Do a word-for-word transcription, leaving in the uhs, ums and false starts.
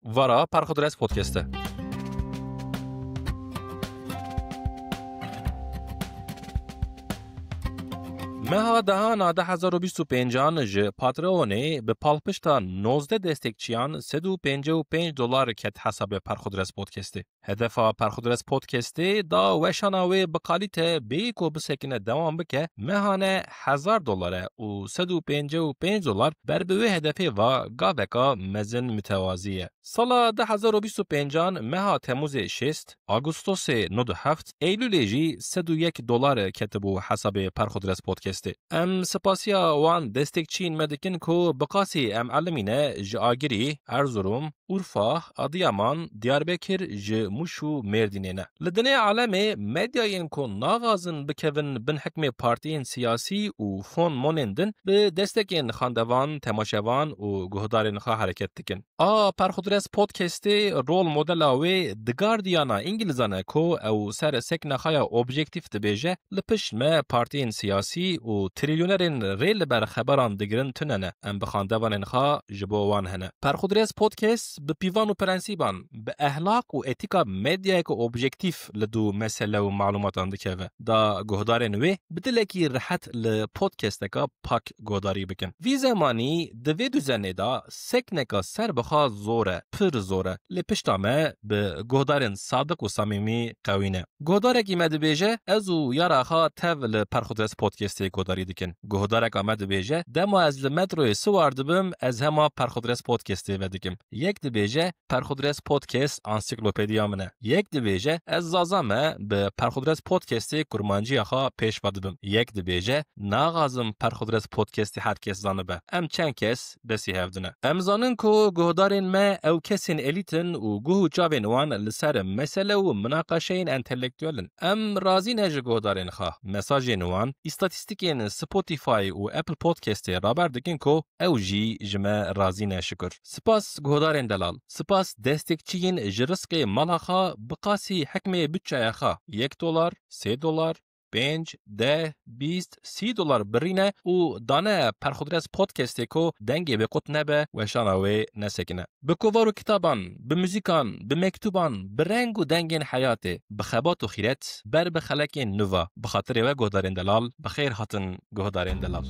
Vara Perxudres Podcast'e. Meha dehana du hezar û bîst û pêncan ji Patreonê bi palpişta nozdeh destekçiyan sed û pêncî û pênc dolar ket hesabê Perxudres Podcast'ê. Hedefa Perxudres Podcast'ê da weşana wê bi kalîte bêyî ku bisekine dewam bike, mehane hezar dolar e û sed û pêncî û pênc dolar ber bi wê hedefê va gaveka mezin mütewazî ye. Sala du hezar û bîst û pêncan meha Temûzê şêst, Agustosê nod û heft, Eylûlê jî sed û yek dolar ketibû hesabê Perxudres Podcast'ê. Em spasiya wan destekçiyên me dikin ku bi qasî em elimîne ji Agirî, Erzurum, Urfa, Adiyaman, Diyarbekir, ji Mûş û Mêrdînê ne. Li dinê alemê medyayên ku naxwazin bikevin bin hikmê partiyên siyasî û fon monên din bi destekên xandevan, temaşevan û guhdarên xwe hereket dikin. A Perxudres Podcast'ê rol modela wê The Guardian-a Îngilizan e ku ew ser sekna xwe ya objektîf dibêje, li pişt me partiyên siyasî û trîlyonerên rê li ber xeberan digirin tune ne. Em bi xandevanên xwe ji bo wan hene. Perxudres Podcast bi pîvan û prensîban, bi ehlaq û etîka medyayeke objektîf li dû mesele û malûmatan dikeve. Da guhdarên wê bi dilekî rihet li podcasteka pak guhdarî bikin. Vî zemanî di vê duzenê de sekneka serbixwe zor e, pir zor e. Lê pişta me bi guhdarên sadiq û samîmî qewî ne. Guhdarekî me dibêje, ez û yara xwe tev li Perxudres Podcastê guhdarî dikin. Guhdareka me dibêje, dema ez li metroyê siwar dibim, ez hema Perxudres Podcastê vedikim. Yek dibêje, Perxudres Podcast ansiklopediya min e. Yek dibêje, ez Zaza me, bi Perxudres Podcastê kurmanciya xwe pêş ve dibim. Yek dibêje, naxwazim Perxudres Podcastê her kes zanibe. Em çend kes destî hev dine. Em zanin ku guhdarên me ew kesên elît in û guh û çavên wan li ser mesele û minaqeşeyên entelektuel in. Em razî ne ji guhdarên xwe. Mesajên wan, îstatîstîkên Spotify û Apple Podcastê raber dikin ku ew jî ji me razî ne şikur. Spas guhdarên delal. Spas destekçiyên ji rizqê mala xwe bi qasî hikmê bütçeya xwe, yek dolar, sê dolar, pênc, deh, bîst, sî dolar birîne û dane Perxudres Podcastê ku dengê wê qut nebe, weşana wê nesekine. Bi kovar û kitaban, bi muzîkan, bi mektûban, bi reng û dengên heyatê, bi xebat û xîret, ber bi xelekên nû ve. Bi xatirê we guhdarên delal, bi xêr hatin guhdarên delal.